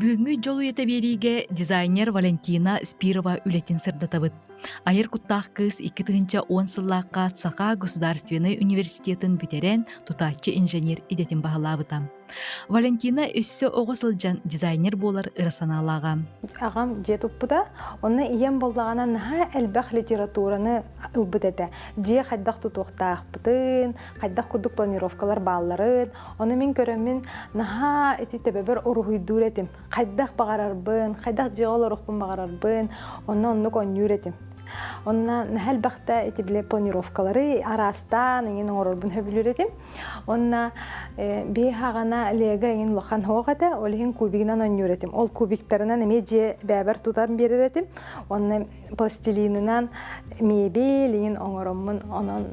Бүгүҥҥү дьол үйэтэ биэриигэ дизайнер Валентина Спирова үлэтин сырдатабыт. Айар куттаах кыыс 2010 сыллаахха Саха государственнай университетын бүтэрэн, тутааччы инженер идэтин баһылаабыта. Валентина өссө оҕо сылдьан дизайнер буолар ыра санаалааҕа. Аҕам дьиэ туппута, онно ийэм буоллаҕына наһаа элбэх литератураны ылбыт этэ. Дьиэ хайдах тутуохтаахпытын, хайдах курдук планировкалар баалларын, Ону мин көрөммүн наһаа ити төбөбөр уруһуйдуур этим. Хайдах баҕарарбын, хайдах дьиэҕэ олоруохпун баҕарарбын, онно оннук оонньуур этим. Онно наһаа элбэхтэ ити били планировкалары араастаан эҥин оҥорорбун сөбүлүүр этим. Онно биһи хаҕана Лего эҥин улахан суох этэ, ол иһин кубигынан оонньуур этим. Ол кубиктарынан эмиэ дьиэ бэйэбэр тутан биэрэр этим. Онно пластилинынан мебель эҥин оҥороммун онон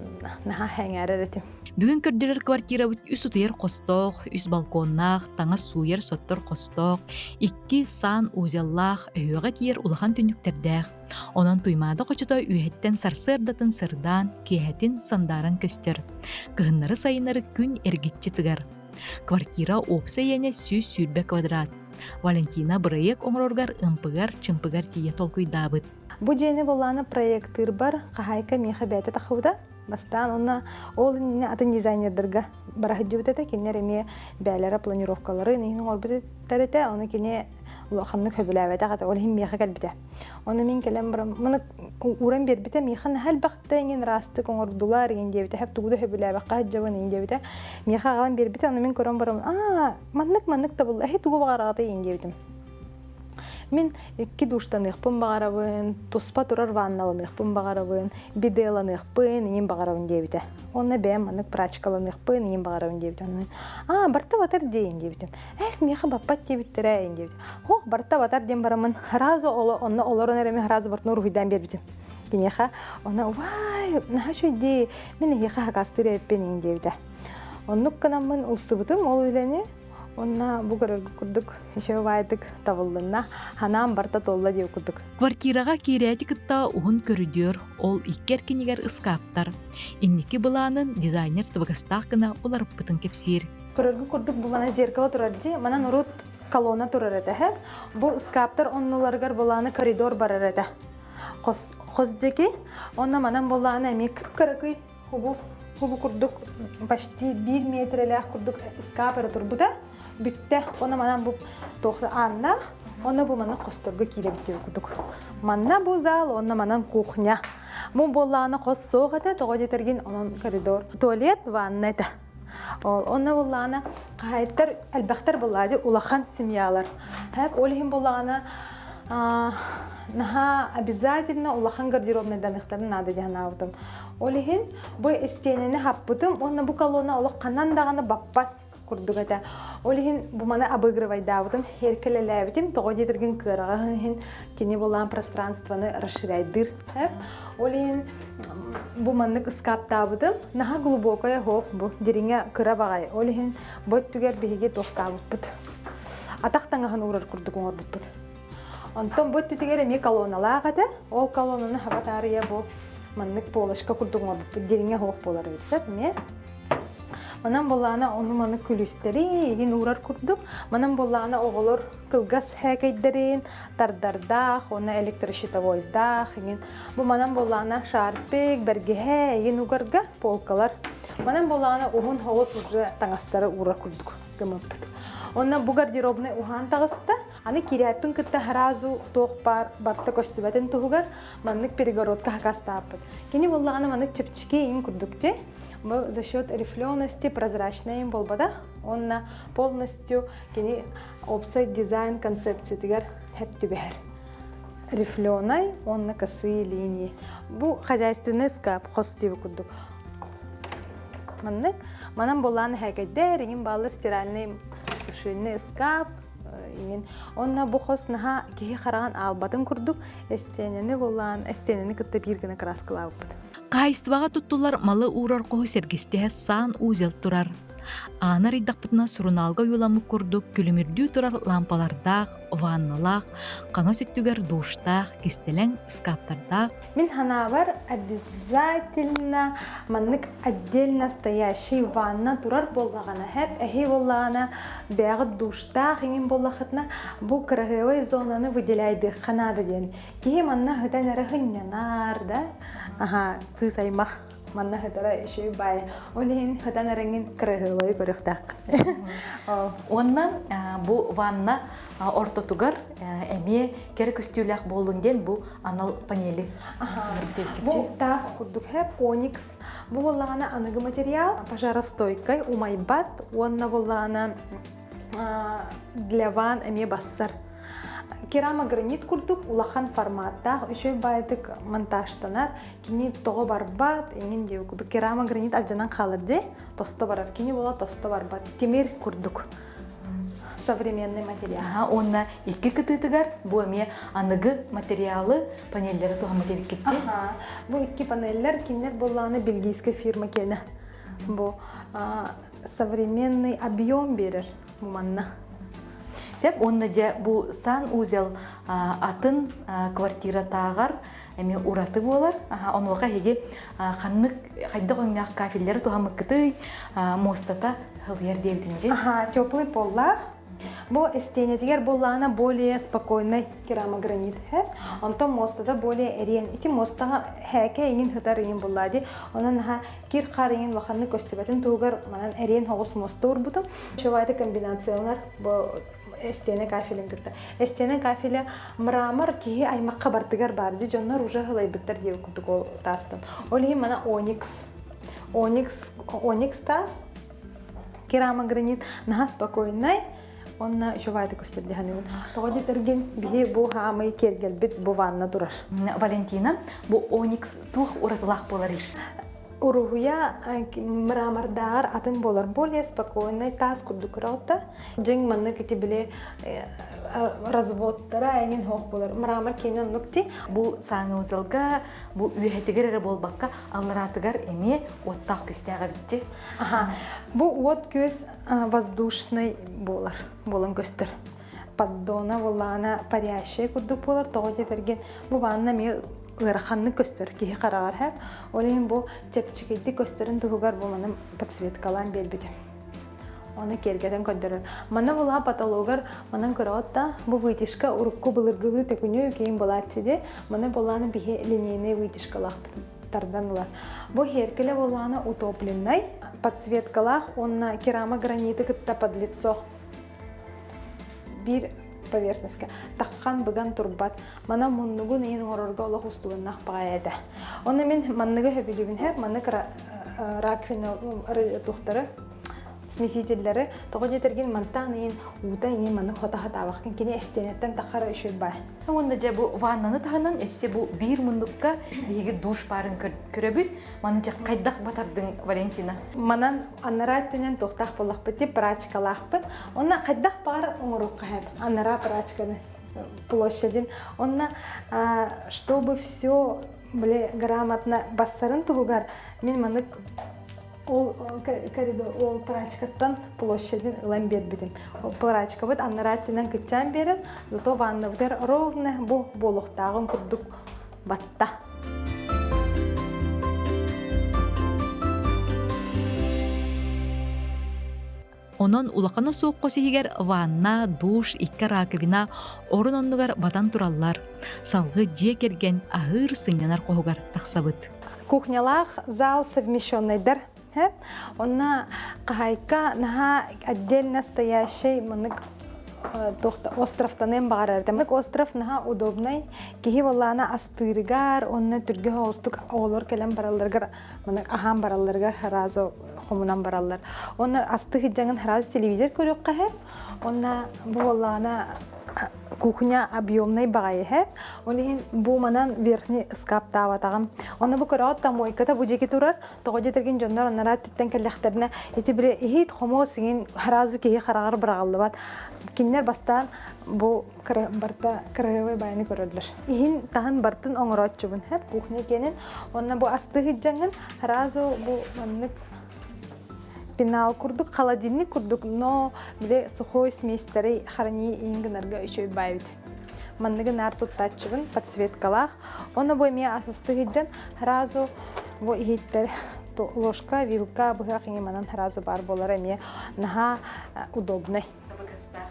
наһаа сэҥээрэр этим. Бүгүн көрдөрөр квартирабыт үс утуйар хостоох, үс балконнаах, таҥас сууйар соттор хостоох, икки сан узеллаах, өһүөҕэ тиийэр улахан түннүктэрдээх. Онон Туймаада хочото үөһэттэн сарсыардатын сырдаан, киэһэтин сандааран көстөр. Кыһыннары-сайыннары күн эргиччи тыгар. Квартира уопсай иэнэ 120 квадрат. Валентина бырайыак оҥороругар ымпыгар-чымпыгар тиийэ толкуйдаабыт. Бу дьиэни былааны проектыырбар хаһаайка миэхэ бэйэтэ тахсыбыта. Бастаан уонна ол иннинэ атын дизайнердарга бара сылдьыбыт этэ. Кинилэр эмиэ бэйэлэрэ планировкаларын иһин оҥорбуттар этэ. Ону кини улаханнык сөбүлээбэтэх этэ. Ол иһин миэхэ кэлбитэ. Ону мин кэлэн баран, маны ууран биэрбитэ. Миэхэ наһаа элбэхтэ иҥин ыраастык оҥордулар иҥин диэбитэ. Хэп тугу да сөбүлээбэххэ сылдьабын иҥин диэбитэ. Миэхэ аҕалан биэрбитэ. Ону мин көрөн баран, аа, маннык-маннык табылла. Эһи тугу баҕараҕытый иҥин диэбитим. Мин икки душтаныахпын баҕарабын, туспа турар ванналаныахпын баҕарабын, биделаныахпын иҥин баҕарабын диэбитэ. Уонна бэйэм маннык прачкаланыахпын иҥин баҕарабын диэбитэ. Онно мин аа барта батар диэйин диэбитим. Эс миэхэ баппат диэбиттэрэ эйин диэбитим. Ох барта батар диэн бараммын сразу онно олорон эрэ мин сразу бартын уруһуйдаан биэрбитим. Киниэхэ онно вай наһаа үчүгэй мин эһиэхэ хакастыыр эбиппин иҥин диэбитэ. Оннук гынаммын ылсыбытым ол үлэни Уонна бу көрөргө курдук еще баайдык табыллынна, ханаан барта туолла диэ курдук. Квартираҕа киирээти кытта уһун көрүдүөр, ол икки эркинигэр ыскааптар. Инники былаанын дизайнер табыгастаах гына уларыппытын кэпсиир. Көрөргө курдук бу мана зеркало турар дии. Манан урут колонна турар этэ. Бу ыскааптар оннуларыгар былааны коридор барар этэ. Хос, хос диэки. Онно манан буоллаҕына эмиэ кып-кыракый Хубу, хубу курдук почти биир миэтэрэлээх курдук ыскаап эрэ турбута. Бүттэ. Онно манан бу туох ааннаах, онно бу манна хосторго киирэбит диэн курдук. Манна бу зал, онно манан кухня. Бу буоллаҕына хос суох этэ, тоҕо диэтэргин онон коридор, туалет, ванна этэ. Ол онно буоллаҕына хаһаайыттар элбэхтэр буоллаҕа улахан семьялар. Ол иһин буоллаҕына наһаа обязательно улахан гардеробнайданыхтарын наада диэн санаабытым. Ол иһин бу истиэнэни хаппытым уонна бу колонна олох ханан даҕаны баппат курдук этэ. Ол иһин бу маны обыгрывайдаабытым, эркэлэлээбитим, тоҕо диэтэргин кыараҕаһын иһин кини булаан пространствоны расширяйдыыр. Ол иһин бу маннык ыскааптаабытым. Наһаа глубокая оһох бу, дириҥэ кыра баҕайы. Ол иһин бу өттүгэр биһиги туохтаабыппыт. Атах таҥаһын уурар курдук оҥорбуппут. Онтон бу өттүтүгэр эмиэ колонналаах этэ. Ол колоннаны хаба таарыйа бу маннык полочка курдук оҥорбуппут. Дириҥэ оһох буолар эбит сөп эмиэ. Манан буоллаҕына ону-маны күлүүстэри игин уурар курдук. Манан буоллаҕына оҕолор кылгас һээкэйдэрин тардардаах уонна электрощитовойдаах игин. Бу манан буоллаҕына шарпик, бэргэһэ игин угарга полкалар. Манан буоллаҕына уһун соҕус уже таҥастары уурар курдук гыммыппыт. Онно бу гардеробнай уһаан таҕыста. Аны кирээппин кытта сразу туох баар барыта көстүбэтин туһугар маннык перегородка хакастааппыт. Кини буоллаҕына маннык чэпчэки иҥ курдук ти. Бу за счет рифлености прозрачная им буолбатах. Уонна полностью кини уопсай дизайн концепциятыгар хэп түбэһэр. Рифленай уонна косые линии. Бу хозяйственный скап хос тиби курдук. Маннык манан буоллаан эһээкэйдэр, иҥин бааллар стиральный сушильный ыскаап, иҥин. Онно бу хос наһаа киһи хараҕын аалбатын курдук эстиэнэни буоллаан, эстиэнэни кытта биир гына краскалаабыппыт. Хаһаайыстыбаҕа туттуллар малы уурар хоһу сэргэстэһэ сан узел турар. Ааны арыйдахпытына сурунаалга ойууламмыт курдук күлүмүрдүү турар лаампалардаах, ванналаах, хаҥас өттүгэр душтаах, кистэлэҥ ыскааптардаах. Мин санаабар обязательно маннык отдельно стоящий ванна турар буоллаҕына, хэп эһи буоллаҕына бэйэҕит душтаах иҥин буоллаххытына бу кыраһыабай зонаны выделяйдыахха наада диэн. Киһи манна сытан эрэ сынньанар да, аха кыыс аймах манна сытара үчүгэй баай. Ол иһин сытан эрэҥҥин кыраһыабайы көрүөхтээххин. Уонна бу ванна ортотугар эмиэ кэрэ көстүүлээх буоллун диэн бу анал панели Бу таас курдук хэп оникс бу буоллаҕына аныгы материал пожаростойкай умайбат уонна буоллаҕына для ванн эмиэ бассар. Керамогранит курдук улахан форматтаах үчүгэй баайдык монтажтанар кини тоҕо барбат эҥин диэ курдук керамогранит алдьанан хаалар дии тосто барар кини буола тосто барбат тимир курдук современный материал. Аха, уонна икки кытыытыгар бу эмиэ аныгы материалы панеллэри туһаммыт эбиккитчи. Аха, бу икки панеллэр кинилэр буоллаҕына бельгийскэй фирма киэнэ. Бу современный объем берер бу манна. Сеп уонна дьэ бу сан-узел атын квартиратааҕар эмиэ ураты буолар. Онуоха эһиги ханнык хайдах өҥнөөх кафеллэри туһаммыккытый, муостата һылыйар диэбитин дии. Аха, теплый поллаах. Бу истиэнэтигэр буоллаҕына более спокойный керамогранит һэ. Онтон муостата более эриэн. Ити муостаҕа һээкэ иҥин сытар иҥин буллаа дии. Онон наһаа кир-хар иҥин улаханнык көстүбэтин туһугар манан эриэн соҕус муоста уурбутум. Чувайты комбинациялар бу Эстиэнэ кафелин кытта. Эстиэнэ кафеля мрамор киһи аймахха бардыгар баар дии дьоннор уже ылайбыттар диэбит курдук ол таастан. Ол иһин мана оникс. Оникс, оникс таас керамогранит наһаа спокойнай уонна үчүгэй көстөр дии Тоҕо диэтэргин биһи бу хаамый киэргэлбит бу ванна турар. Валентина, бу оникс туох уратылаах буоларый? Уруһуйа мрамордааҕар атын буолар, более спокойный таас курдук көрөҕүт Дьиҥ маннык ити били разводтара эҥин хоох буолар. Мрамор киэнэ оннук ти. Бу санузелга бу үөһэтигэр эрэ буолбакка аллараатыгар эмиэ уоттаах күстээх эбитти. Аха. Бу уот күөс воздушный буолар, буолан көстөр. Поддона буоллаҕына парящая курдук буолар. Тоҕо диэтэргин бу ванна эмиэ ыараханнык көстөр киһи хараҕар һэ. Ол иһин бу чэпчэкитик көстөрүн туһугар бу маны подсветкалаан биэрбитим. Оны киэргэтэн көрдөрөр. Манна була потологар манан көрөҕүт да бу вытяжка урукку былыргылыы төкүнүү киин булааччы ди. Маны булааны биһи линейный вытяжкалаах тардан ылар. Бу херкеле булааны утопленный, подсветкалаах уонна керама граниты кытта под лицо биир поверхностька таххан быган турбат. Мана муннугун иин оҥорорго олох устуганнаах баҕайы этэ. Онно мин манныгы сөбүлүүбүн һэ, маннык раковина тухтары смесителлэри тоҕо диэтэргин мантаан иин уута иин маннык хото хатаабахкын кини эстиэнэттэн таххара үчүгэй баай. Уонна дьэ бу ваннаны таһынан өссө бу биир муннукка биһиги душ баарын көрөбүт. Маны дьэ хайдах батардыҥ, Валентина? Манан анараа өттүнэн туохтаах буоллахпыт тип прачкалаахпыт. Онно хайдах баар оҥоруохха сөп анараа прачканы площадин. Онно чтобы все били грамотно бассарын туһугар мин маннык ол коридор ол прачкаттан площадин ылан биэрбитим. Прачкабыт анараа өттүнэн кыччаан биэрэр, зато ваннабытыгар ровно бу буолуохтааҕын курдук батта. Онон улахана суох хос иһигэр ванна, душ, икки раковина орун оннугар батан тураллар. Салгыы дьиэ кэргэн аһыыр сынньанар хоһугар тахсабыт. Кухнялаах зал совмещенныйдар. Онно хаһайка наһаа отдельно стоящий маннык островтаныан баҕарар. Маннык остров наһаа удобнай. Киһи буоллаана астыырыгар, онно түргө соҕустук оҕолор кэлэн баралларыгар, маннык аһаан баралларыгар сразу хомунан бараллар. Онно асты сылдьаҥын сразу телевизор көрүөххэ сөп. Онно бу буоллаҕына кухня объемнай баҕайы иһэ. Ол иһин бу манан верхний ыскааптаабатаҕым. Онно бу көрөҕүт помойката бу дьиэки турар. Тоҕо диэтэргин дьоннор анараа өттүттэн кэллэхтэринэ ити били иһит хомуос иҥин сразу киһи хараҕар быраҕыллыбат. Кинилэр бастаан бу барыта кыраһыабай баайыны көрөллөр. Иһин таһын бартын оҥорооччубун һэп кухня киэнин. Онно бу астыы сылдьаҥҥын сразу бу маннык. Пенал курдук, холодильник курдук, но били сухой смесьтэри хрании иин гынарга үчүгэй баайбыт. Манныгы наар туттааччыбын, подсветкалаах. Онно бу эмиэ асасты сылдьан сразу бу иһиттэр ложка, вилка, быһах иҥи манан сразу баар буолара эмиэ наһаа удобнай.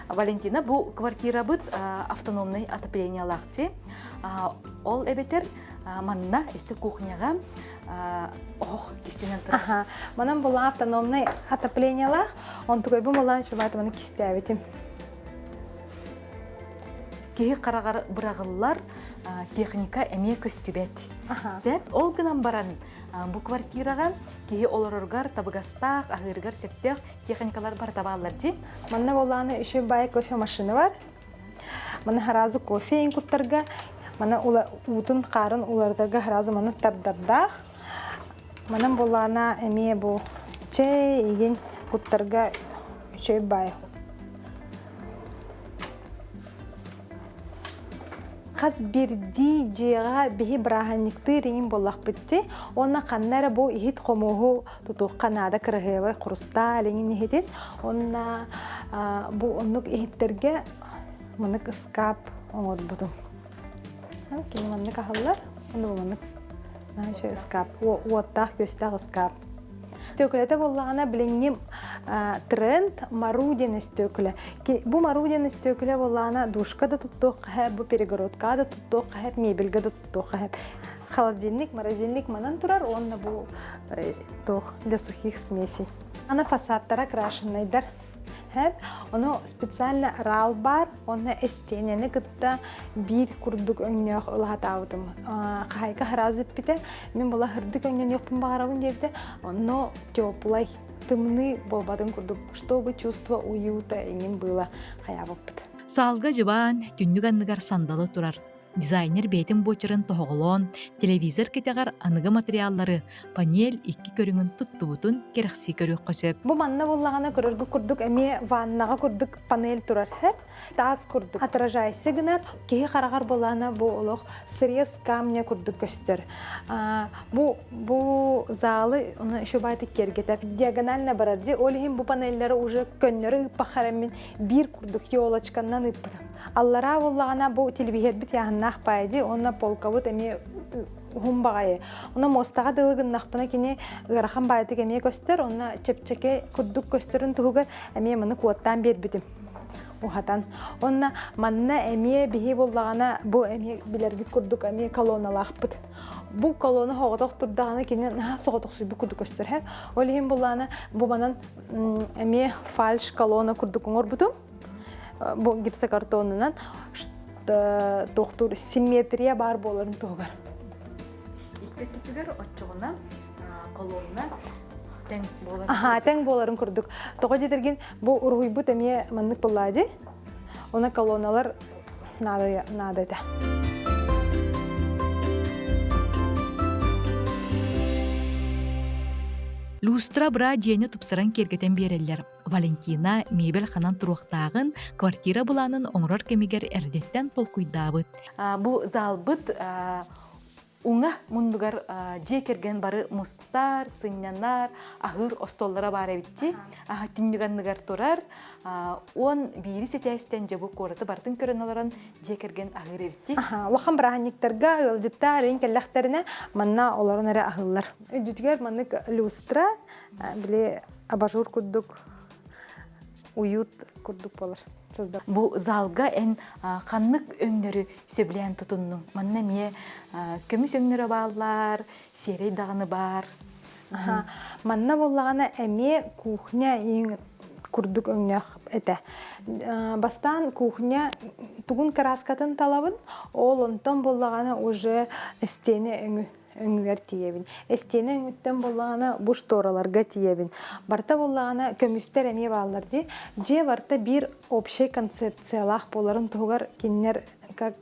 Валентина, бу квартирабыт автономный отоплениялаахчы. Ол эбэтэр манна өссө кухняҕа оһох кистэнэн турар. Аха. Манан була автономный отоплениялаах, онтугайбын булаан шубаатыманы кистээбитим. Киһи хараҕар быраҕыллар техника эмиэ көстүбэт. Сет ол гынан баран бу квартираҕа киһи олороргар табыгастаах, аһыырыгар сөптөөх техникалар барыта бааллар дии. Манна буоллаҕына үчүгэй баай кофе машина бар. Маны сразу кофе иин куттарга, маны уутун хаарын уларытарга сразу маны тардардаах. Манан буоллаҕына эмиэ бу чэй игин куттарга үчүгэй баай. Хас биирдии дьиэҕэ биһи бырааһынньыктыыр иҥин буоллахпыт дии. Уонна ханна эрэ бу иһит хомуоһу тутуохха наада кыраһыабай хрусталь иҥин иһитин. Уонна бу оннук иһиттэргэ маннык ыскаап оҥорбутум. Кини маннык аһыллар, уонна бу маннык ыскаап, уоттаах-күөстээх ыскаап. Өстүөкүлэтэ буоллаҕына билиҥҥи тренд мару диэн өстүөкүлэ. Бу мару диэн өстүөкүлэ буоллаҕына душка да туттуохха сөп, бу перегородкаҕа да туттуохха сөп, мебельгэ да туттуохха сөп. Холодильник, морозильник манан турар уонна бу туох для сухих смесей. Аны фасадтара крашенныйдар. Ону специально рал бар, онно эстиэнэни кытта биир курдук өҥнөөх ылаһатаабытым. Хаһайка сразу эппитэ, мин була сырдык өҥнөнүөхпүн баҕарабын диэбитэ, онно теплай, тымныы буолбатын курдук, чтобы чувство уюта иҥин было хайаабыппыт. Саалга дьыбаан, түннүк анныгар сандалы турар. Дизайнер бэйэтин буочарын тоһоҕолоон, телевизор кэтэҕэр аныгы материаллары, панель икки көрүҥүн туттубутун кэрэхсии көрүөххэ сөп. Бу манна буоллаҕына көрөргө курдук эмиэ ваннаҕа курдук панель турар һэп таас курдук отражайся гынар киһи хараҕар буоллаҕына бу олох срез камня курдук көстөр. Бу бу залы оны еще байтык киэргэтэр диагонально барар ди ол иһин бу панельлары уже көннөрү ыыппахара мин биир курдук елочканнан ыыппытым. Аллараа буоллаҕына бу телевизорбит яһыннаах баайы дии уонна полкабыт эмиэ уһун баҕайы. Онно муостаҕа дылы гыннахпына кини ыарахан баайытык эмиэ көстөр, онно чэпчэки курдук көстөрүн туһугар эмиэ маны куоттаан биэрбитим уһатан. Онно манна эмиэ биһи буоллаҕына бу эмиэ билэргит курдук эмиэ колонналаахпыт. Бу колонна соҕотох турдаҕына кини наһаа соҕотохсуйбут курдук көстөр. Ол иһин буоллаҕына бу манан эмиэ фальш колонна курдук оҥорбутум. Бу гипсокартонунан туохтуур симметрия баар буоларын туһугар. Икки өттүтүгэр оччоҕуна колонна тэҥ буоларын Аха, тэҥ буоларын курдук. Тоҕо диэтэргин бу уруһуйбут эмиэ маннык буоллаа дии. Она колонналар наада наада этэ. Люстра бра дьиэни тупсаран киэргэтэн биэрэллэр. Валентина мебель ханан туруохтааҕын квартира былаанын оҥорор кэмигэр эрдэттэн толкуйдаабыт. Бу залбыт уҥа муннугар дьиэ кэргэн бары мустар, сынньанар, аһыыр остуоллара баар эбитчи. Түннүк анныгар турар. 11 сэтээстэн дьэ бу куораты барытын көрөн олорон дьиэ кэргэн аһыыр эбитти. Улахан бырааһынньыктарга ыалдьыттар эрин кэллэхтэринэ манна олорон эрэ аһыыллар. Үрдүтүгэр маннык люстра, били абажур курдук уют курдук буолар. Бу залга эн ханнык өҥнөрү сөбүлээн тутуннуҥ? Манна эмиэ көмүс өҥнөрө бааллар, сиэрэй даҕаны баар. Манна буоллаҕына эмиэ кухня курдук өҥнөөх этэ. Бастаан кухня тугун кырааскатын талабын, ол онтон буоллаҕына уже стене өҥү өҥүгэр тиийэбин. Эстиэнэ өҥүттэн буоллаҕына бу штораларга тиийэбин. Барыта буоллаҕына көмүстэр эмиэ бааллар дии. Дьиэ барыта биир общай концепциялаах буоларын туһугар кинилэр как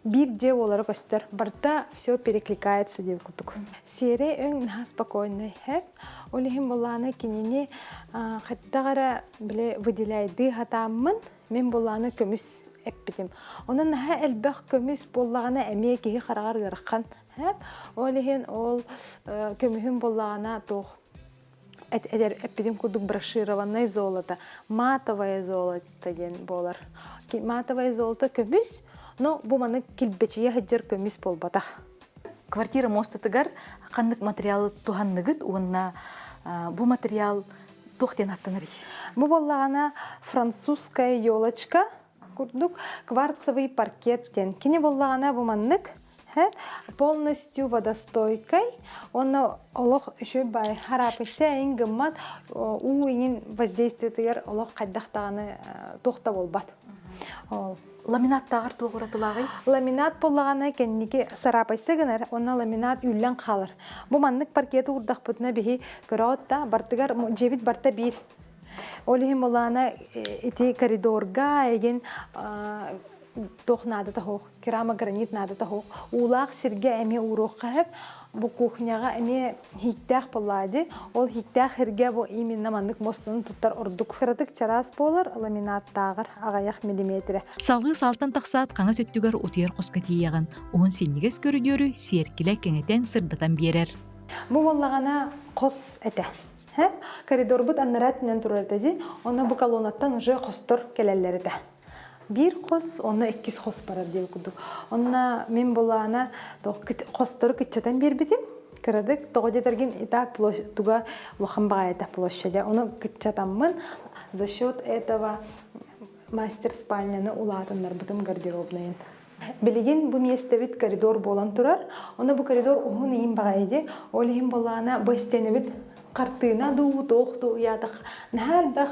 биир дьиэ буолара көстөр. Барыта все перекликается диэн курдук. Сиэрэй өҥ наһаа спокойный һэ. Ол иһин буоллаҕына кинини хайдах эрэ били выделяйдыы сатааммын мин буоллаҕына көмүс эппитим. Онон наһаа элбэх көмүс буоллаҕына эмиэ киһи хараҕар ыарахан. Ол иһин ол көмүһүм буоллаҕына туох. Эппитим курдук брошированное золото, матовое золото диэн буолар. Матовое золото көмүс, но бу маны килбэчийэ сылдьар көмүс буолбатах. Квартира муостатыгар ханнык материалы туһанныгыт уонна бу материал туох диэн аттанарый? Бу буоллаҕына французская елочка курдук кварцевый паркет диэн. Кини буоллаҕына бу маннык полностью водостойкай уонна олох үчүгэй баай хараапыйса эҥин гыммат уу иҥин воздействиетыгар олох хайдах даҕаны туох да буолбат. Ламинаттааҕар туох уратылааҕый? Ламинат буоллаҕына кэнники сараапайса гынар уонна ламинат үллэн хаалар. Бу маннык паркеты уурдахпытына биһи көрөҕүт да бартыгар дьиэбит барта биир. Ол иһин буоллаҕына ити коридорга эгин туох наадата суох керамогранит наадата суох. Уулаах сиргэ эмиэ ууруохха сөп. Бу кухняҕа эмиэ иһиттээх буоллаа дии. Ол иһиттээх сиргэ бу именно маннык муостаны туттар ордук. Кыратык чараас буолар, ламинаттааҕар аҕыйах миллиметрэ. Салгыы саалтан тахсаат хаҥас өттүгэр утуйар хоско тиийэҕин. Уһун синньигэс көрүдүөрү сиэркилэ кэҥэтэн сырдатан биэрэр. Бу буоллаҕына хос этэ. Коридорбут аннараа өттүнэн турар этэ дии. Онно бу колоннаттан уже хостор кэлэллэр этэ. Биир хос, онно иккис хос барар диэн курдук. Онно мин булаана хостору кыччатан биэрбитим. Кырадык, тоҕо диэтэргин и так туга улахан баҕайыта площадя. Ону кыччатаммын за счет этого мастер спальняны улаатыннарбытым гардеробнайын. Билигин бу миэстэбит коридор буолан турар. Ону бу коридор уһун иин баҕайы дии. Ол иһин буоллаҕына бу истиэнэбит хартыына дуу, туох дуу ыйаатах наһаа элбэх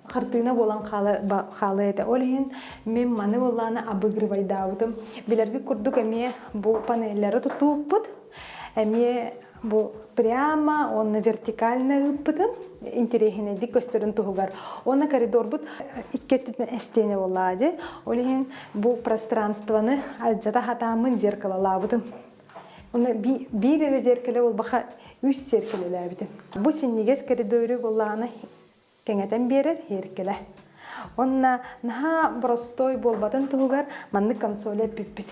хартыына буолан хаалыа этэ. Ол иһин мин маны буоллаҕына обыгрывайдаабытым. Билэргит курдук эмиэ бу панеллары тутууппут. Эмиэ бу прямо уонна вертикально ыыппытым интэриэһинэйдик көстөрүн туһугар. Уонна коридорбут икки өттүттэн эстиэнэ буоллаҕа дии. Ол иһин бу пространствоны алдьата хатааммын зеркалалаабытым. Уонна биир эрэ зеркало буолбаха үс зеркалэлээбитим. Бу синньигэс коридору буоллаҕына кэҥэтэн биэрэр иэркэлэ. Уонна наһаа боростуой буолбатын туһугар маннык консоли эппиппит.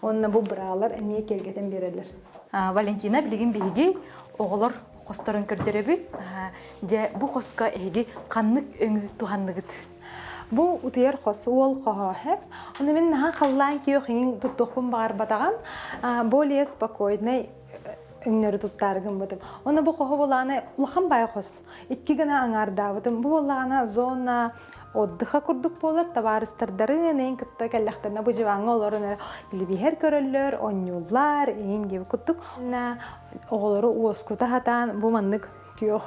Уонна бу быраалар эмиэ киэргэтэн биэрэллэр. Валентина, билигин биһиги оҕолор хосторун көрдөрөбүт. Дьэ, бу хоско эһиги ханнык өҥү туһанныгыт? Бу утуйар хос уол хоһооһеп. Ону мин наһаа халлаан күөх иҥин туттуохпун баҕарбатаҕым. Более спокойный өҥнөрү туттаары гыммытым. Онно бу хоһу булааны улахан баай хос. Икки гына аҥаардаабытым. Бу буоллаҕына зона отдыха курдук буолар. Табаарыстардарын эйин кытта кэллэхтэринэ бу дьыбаҥҥа олорон эрэ телевизор көрөллөр, оонньууллар, эйин диэбит курдук. Оҕолору уоскута сатаан бу маннык күөх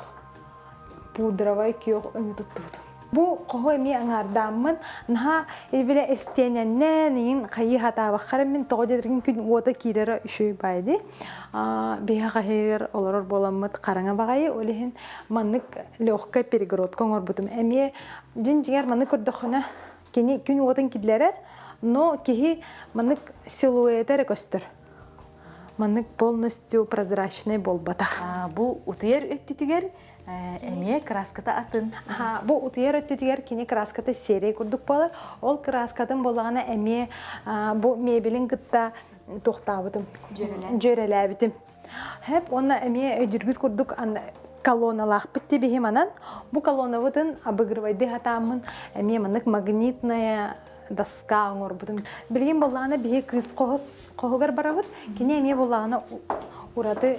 пудровай күөх өҥү туттубутум. Бу хоһу эмиэ аҥаардааммын, наһаа бile истиэнэннэн иҥин хайыы хатаабаххар мин тоҕо диэтэргин күн уота киирэрэ үчүгэй баай дии. Биһи хаһыырыгар олорор буоламмыт хараҥа баҕайы, ол иһин маннык легкая перегородка оҥорбутум. Эмиэ дьин-дьиҥэр маннык көрдөххүнэ кини күн уотун киллэрэр, но киһи маннык силуэта эрэ көстөр. Маннык полностью прозрачный буолбатах. Бу утуйар өттүтүгэр эмиэ краската атын. Бу утуйар өттүтүгэр кини краската серия курдук буолар. Ол краскатын буоллаҕына эмиэ бу мебелин кытта туохтаабытым, дьүөрэлээбитим. Хэп уонна эмиэ өйдүүргүт курдук колонналаахпыт тибиһим анан. Бу колоннабытын обыгрывайды хатааммын эмиэ маннык магнитная доска оҥорбутум. Билигин буоллаҕына биһи кыыс хоһус хоһугар барабыт. Кини эмиэ буоллаҕына ураты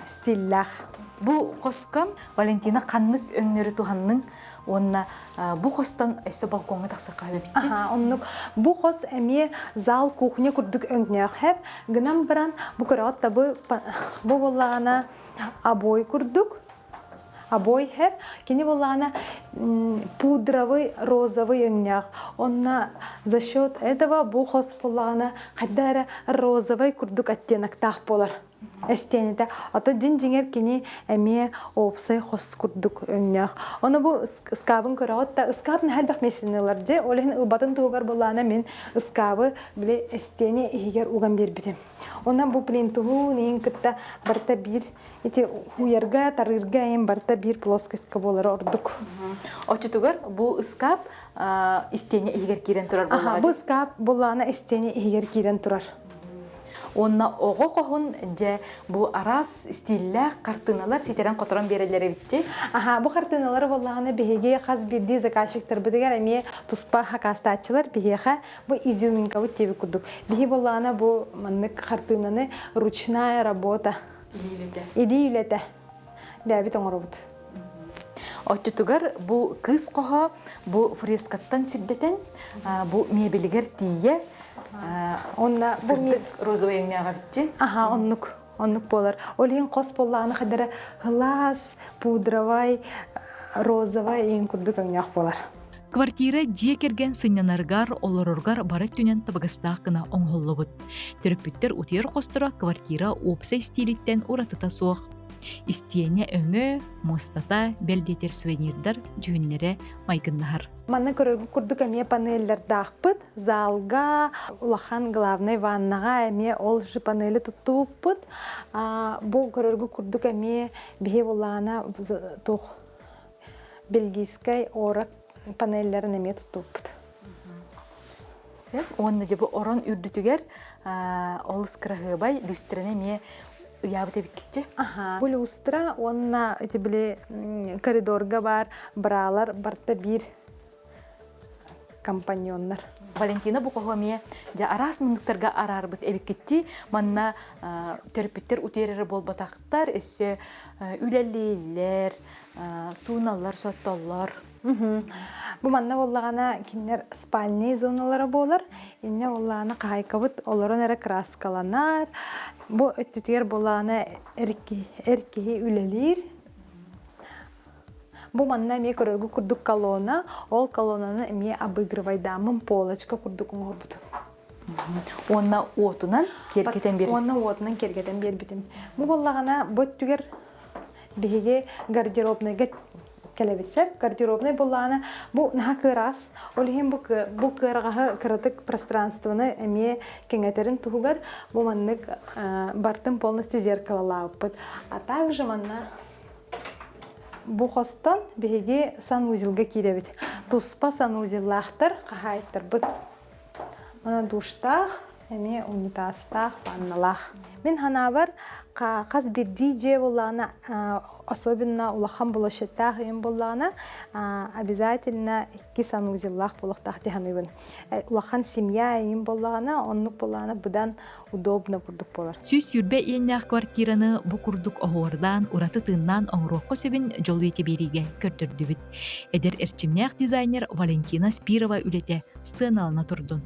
стиллээх. Бу хоско Валентина ханнык өҥнөрү туһанныҥ уонна бу хостон өссө балкоҥҥа тахсыахха сөп эбит Аха, оннук. Бу хос эмиэ зал кухня курдук өҥнөөх хэп. Гынан баран бу көрөҕүт да бу бу буоллаҕына обой курдук обой хэп. Кини буоллаҕына пудровый розовый өҥнөөх. Онно за счет этого бу хос буоллаҕына хайда эрэ розовый курдук оттеноктаах буолар. Эстиэнэтэ. Ото дьин-дьиҥэр кини эмиэ уопсай хос курдук өҥнөөх. Ону бу ыскаабын көрөҕүт да, ыскаап наһаа элбэх миэстэни ылар дии. Ол иһин ылбатын туһугар буоллаҕына мин ыскаабы били эстиэнэ иһигэр уган биэрбитим. Онон бу плинтуһун иһин кытта барыта биир ити уйарга, тарыырга эйин барыта биир плоскостька буолара ордук. Оччотугар бу ыскаап истиэнэ иһигэр киирэн турар буоллаҕа Бу ыскаап буоллаҕына истиэнэ иһигэр киирэн турар. Уонна оҕо хоһун дьэ бу араас стиллээх хартыыналар ситэрэн-хоторон биэрэллэр эбитчи. Аха, бу хартыыналары буоллаҕына биһиги хас биирдии заказчиктарбытыгар эмиэ туспа хакаастааччылар биһиэхэ бу изюминкабыт диэбит курдук. Биһи буоллаҕына бу маннык хартыынаны ручная работа. Илии үлэтэ. Илии үлэтэ. Бэйэбит оҥоробут. Оччотугар бу кыыс хоһо бу фрескаттан сирдэтэн бу мебелигэр тиийэ Онна сырдык розовый өҥнөөх эбитчи. Аха, оннук. Оннук буолар. Ол иһин хос буоллаҕына хадара һылаас, пудровай, розовай иһин курдук өҥнөөх буолар. Квартира дьиэ кэргэн сынньанарыгар, олороргар бары өттүнэн табыгастаах гына оҥоһуллубут. Төрөппүттэр утуйар хосторо квартира уопсай стилиттэн уратыта суох. Истиэнэ өҥө, муостата, бэл диэтэр сувенирдар дьүһүннэрэ майгыннаһар. Манна көрөргүт курдук эмиэ панеллэрдаахпыт. Залга, улахан главнай ваннаҕа эмиэ ол же панели туттубуппут. Бу көрөргүт курдук эмиэ биһи булаана туох бельгийскай орак панеллэрин эмиэ туттубуппут. Сөп. Уонна дьэ бу орон үрдүтүгэр олус кыраһыабай люстраны эмиэ ыйаабыт эбиккитчи. Аха. Бу люстра уонна ити били коридорга баар браалар барта биир компаньоннар. Валентина бу хоһу эмиэ дьэ араас муннуктарга араарбыт эбиккитти. Манна төрөппүттэр утуйар эрэ буолбатахтар, өссө үлэлииллэр, сууналлар, соттоллор. Бу манна буоллаҕына кинилэр спальный зоналара буолар. Инньэ буоллаҕына хаһаайкабыт олорон эрэ краскаланар. Бу өттүтүгэр буоллаҕына эр киһи үлэлиир. Бу манна эмиэ көрөргө курдук колонна. Ол колоннаны эмиэ обыгрывайдааммын полочка курдук оҥорбутум. Уонна уотунан киэргэтэн биэрбитим. Уонна уотунан киэргэтэн биэрбитим. Бу буоллаҕына бу өттүгэр биһиги гардеробнайга кэлэбит сөп. Гардеробнай буоллаҕына бу наһаа кыараас. Ол иһин бу, бу кыараҕаһы кыратык пространствоны эмиэ кэҥэтэрин туһугар бу маннык бартын полностью зеркалалаабыппыт. А также манна бу хостон биһиги санузелга киирэбит. Туспа санузеллаахтар хаһаайыттарбыт. Мана душтаах, эмиэ унитазтаах, ванналаах. Мин санаабар, хас биирдии дьиэ буоллаҕына, особенно улахан площадьтаах ыйым буоллаҕына, обязательно икки санузеллаах буолуохтаах дии саныыбын. Улахан семья ыйым буоллаҕына, оннук буоллаҕына быдан удобно курдук буолар. 120 иэннээх квартираны бу курдук оһуордаан, ураты тыыннаан оҥоруохха сөбүн дьолуйа биэриигэ көрдөрдүбүт. Эдэр эрчимнээх дизайнер Валентина Спирова үлэтэ сценалана турдун.